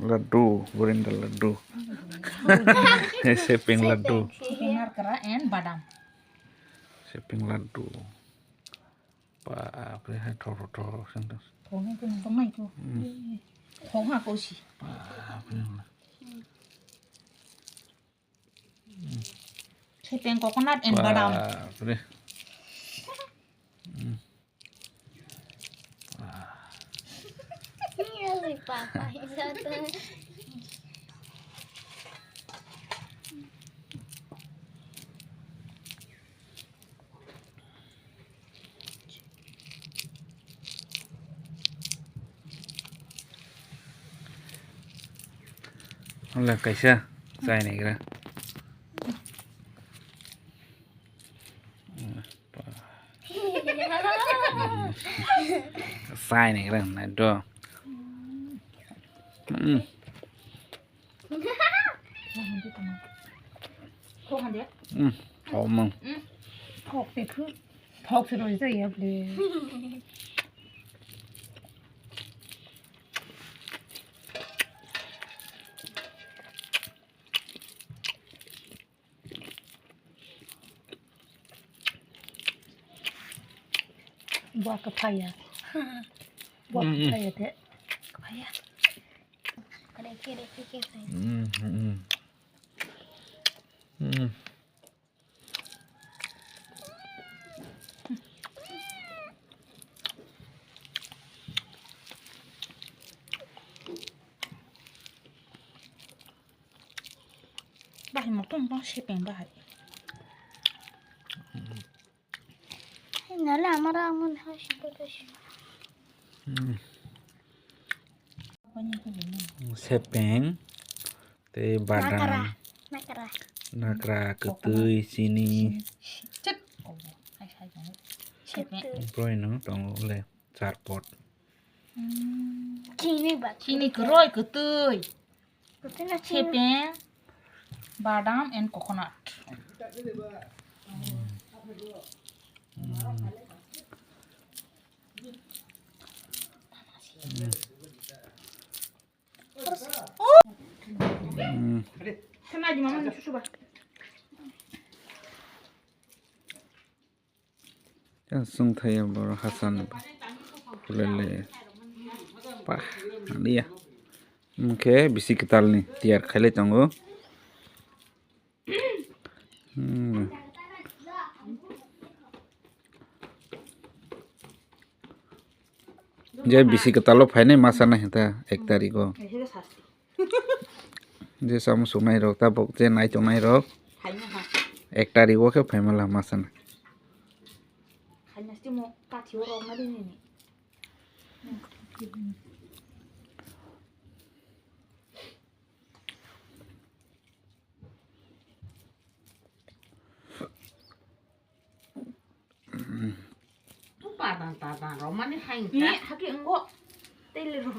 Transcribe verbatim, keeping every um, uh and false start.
Laddu, burinda laddu. Sepeng laddu. Sepeng narkra and badam. Sepeng laddu. Bapre, hai thok thok thok seng. Thok hai ko, thok hai ko. Hmm. Thok ha ko si. Bapre. Sepeng coconut and badam. Bapre. Hmm. Wala kaisa chai naigra. Chai naigra nai do. Mm. Mm, thok mang. Thok te khu. Thok se roi jai ya ble. Buah kephaya. Buah kephaya te. Kephaya. Kare kere kere. Mm, mm. Mm. Bahai motong tong sepeng bahai. Nale amara amon ha sito to si. Hmm. Sepeng tei badam. Nakra. Nakra. Nakra, kwtwi, chini. Chit. Hai hai. Sepeng. Broi no tongo le. Charpot. Chini ba. Chini kwrwi kwtwi. Kwtwi na chini. Sepeng, badam and coconut. Khana di mama ni susu ba. Yang sung thaya boro hasan kulele. Pah, liya. Mungke bisi ketal ni tiar khaile tongo. Hmm. Je bisi ketalo phainai masa nai hita ek tariko. Je samung suknai rok tabuk je nai tongnai rok. Ek tariko khe phaimala masa nai. Padang tadang romani hain. Ni haki engko tele ro.